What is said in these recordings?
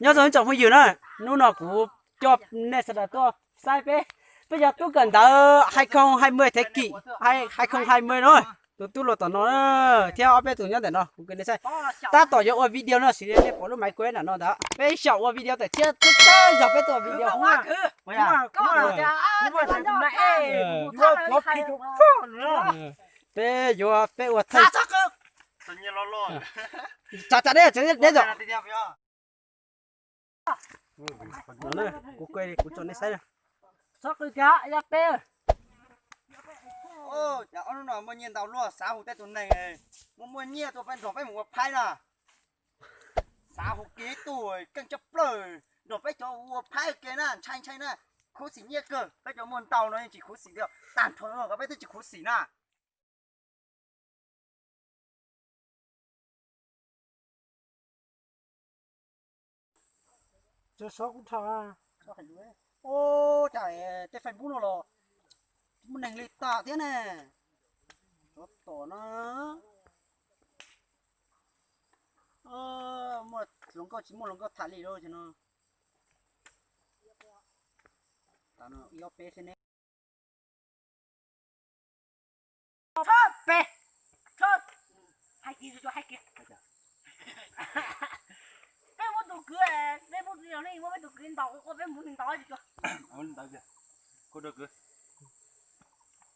Nyob zoo ib tsoom phooj ywg na, hnub no kuv coj nej sawv daws tuaj saib peb, peb cov tub kawm ntawv hai không hai mươi thế kỷ, hai không hai mươi no, tus tub los tom no thiab ob peb tus nyob ntawm no, kuv qw nej saib. Tab tom yuav ua video no xws li nej pom lub maiv kuv nram no ntawd, peb xyaum ua video tawm thiab tub tawb zog peb tuaj ua video. Peb yuav peb ua thaij. Tsa tsa deb deb zog. Kuv kuv tso nej saib. Txhob qw kiag, yog peb. Ob hnub no muaj nyiaj ntau luaj, xav hu tej tus neeg muaj muaj nyiaj tuaj peb nrog peb mus ua phaib na. Xav hu kiag ib tug keej tshaj plaws nrog peb cov ua phaib ua ke na, ntshai ntshai na, khuv xim nyiaj kawg. Peb cov muaj ntau no yeej tsis khuv xim li, tag nrho no peb twb tsis khuv xim na. Ua cas tej Facebook no los muaj neeg li tas thiab ne. Tsov tom no. Muaj hluas nkauj tsis muaj hluas nkauj tham li lawm no. Ib ob peb xwb ne. Peb, hais kiag, hais kiag. Peb muab tus kwv, peb muab tus, nej muab peb tus kwv ntaus ua peb mus ntaus. Ntawd, koj rau kwv,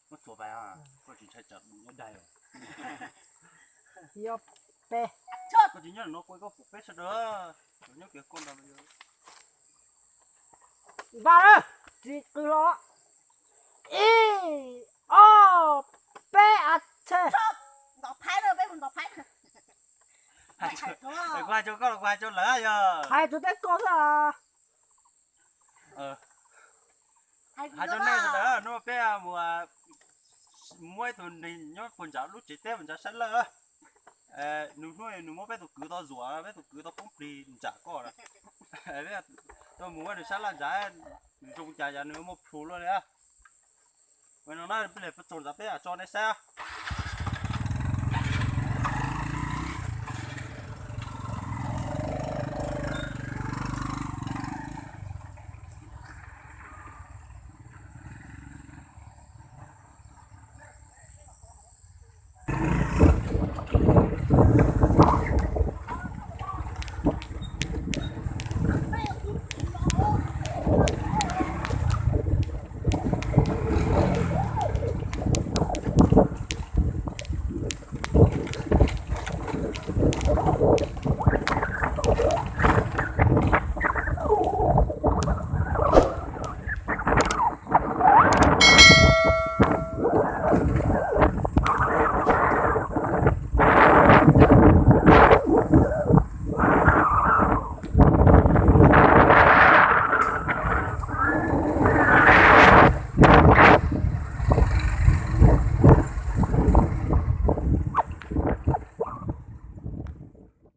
muab xuas pais, koj tsis ntshai tsam nyob daig. Ib ob peb. Koj tsis nyob no kuv koj pom peb sawv daws, nyob kiag koj nrog. Npaj na, tsis qw los. Ib, ob, peb, a tshe. Kuv hais rau koj los kuv hais rau lawv yog. Hais rau tej ko xwb. Hais rau nej sawv daws, hnub no peb mus muab ib tug neeg nyob puag nram lub tsev teb puag nram sab laj. Nws hnub nws muab peb tus kwv tau zuam, peb tus kwv tau poob plig ntsam koj na. Peb tuaj mus muab nws sab laj ntsam, nws zoo cas yog nws muaj plhus luaj li. Ua no na, peb tsaug ntawd peb tso nej saib.